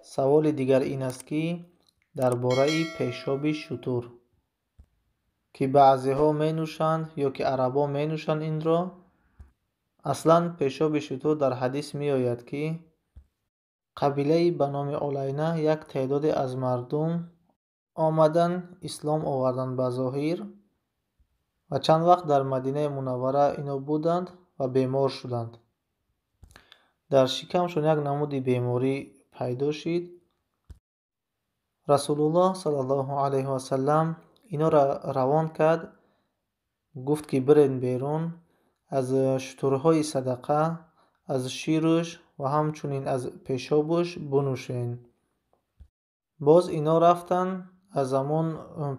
Саволи дигар ин аст, ки дар бораи пешоби шутур, ки баъзеҳо менӯшанд ё ки арабо менӯшанд инро. Аслан пешоби шутур дар ҳадис меояд, ки қабилаи ба номи Олайна як теъдоде аз мардум омадан, ислом оварданд ба зоҳир ва чанд вақт дар Мадинаи Мунаввара ино буданд ва бемор шуданд. Дар шикамшон як намуди беморӣ пайдо шид. Расулуллоҳ саллаллоҳу алайҳи васаллам инора равон кард, гуфт, ки бирен берун, аз шутурҳои садақа, аз шируш ва ҳамчунин аз пешобуш бинӯшен. Боз ино рафтанд, аз ҳамон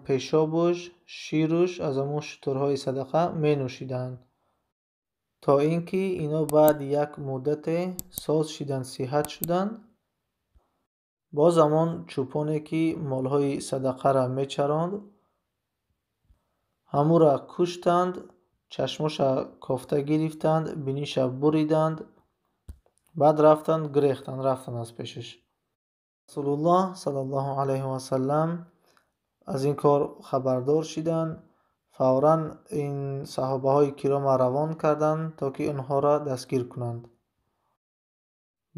пешобуш, шируш, аз ҳамон шутурҳои садақа менӯшиданд, то ин ки ино баъди як муддате соз шиданд, сиҳат шуданд. Боз ҳамон чӯпоне, ки молҳои садақаро мечаронд, ҳамура куштанд, чашмоша кофта гирифтанд, биниша буриданд, баъд рафтанд, гирехтанд, рафтанд аз пешаш. Расулуллоҳ саллаллоҳу алайҳи васаллам аз ин кор хабардор шиданд, фавран ин саҳобаҳои кирома равон карданд, то ки онҳоро дастгир кунанд.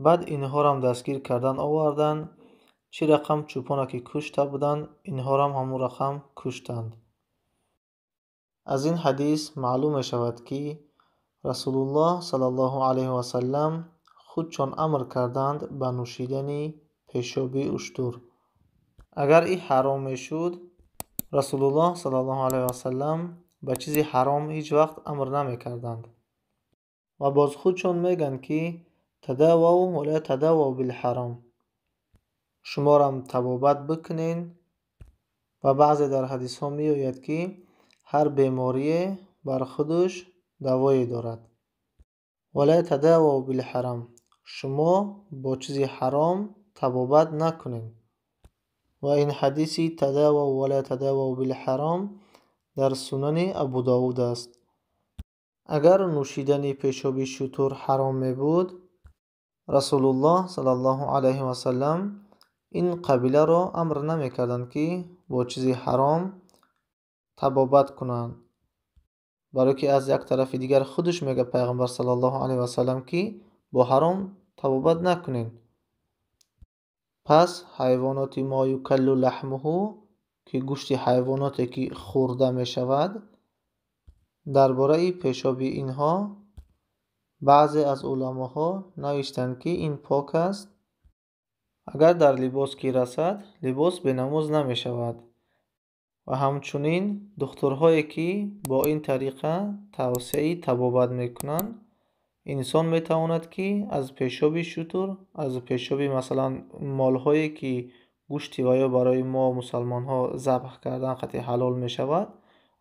Баъд инҳорам дастгир кардан оварданд. Чӣ рақам чӯпона ки кушта буданд, инҳорам ҳамон рақам куштанд. Аз ин ҳадис маълум мешавад, ки Расулуллоҳ саллаллоҳу алайҳи васаллам худшон амр карданд ба нӯшидани пешоби уштур. Агар ин ҳаром мешуд, Расулуллоҳ саллаллоҳу алайҳи васаллам ба чизи ҳаром ҳеҷ вақт амр намекарданд. Ва боз худшон мегӯянд, ки тадаввав ва ла тадаввав билҳаром, шуморам табобат бикунен. Ва баъзе дар ҳадисҳо меояд, ки ҳар беморие бар худаш давое дорад. Ва ла тадаввав билҳаром, шумо бо чизи ҳаром табобат накунед. Ва ин ҳадиси тадаввав ва ла тадаввав билҳаром дар Сунани Абу Довуд аст. Агар нӯшидани пешоби шутур ҳаром мебуд, Расулуллоҳ саллаллоҳу алайҳи васаллам ин қабиларо амр намекарданд, ки бо чизи ҳаром табобат кунанд. Барое ки аз як тарафи дигар худаш мегӯяд Пайғамбар саллаллоҳу алайҳи васаллам, ки бо ҳаром табобат накунед. Пас ҳайвоноти мо юкаллу лаҳмуҳу, ки гӯшти ҳайвоноте ки хӯрда мешавад, дар бораи пешоби инҳо баъзе аз уламоҳо навиштанд, ки ин пок аст. Агар дар либос ки расад, либос бенамоз намешавад. Ва ҳамчунин духтурҳое, ки бо ин тариқа тавсияи табобат мекунанд, инсон метавонад, ки аз пешоби шутур, аз пешоби масалан молҳое, ки гӯшти ва ё барои мо мусалмонҳо забҳ кардан қатъи ҳалол мешавад,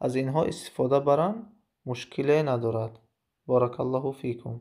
аз инҳо истифода баранд, мушкиле надорад. Баракаллоҳу фикум.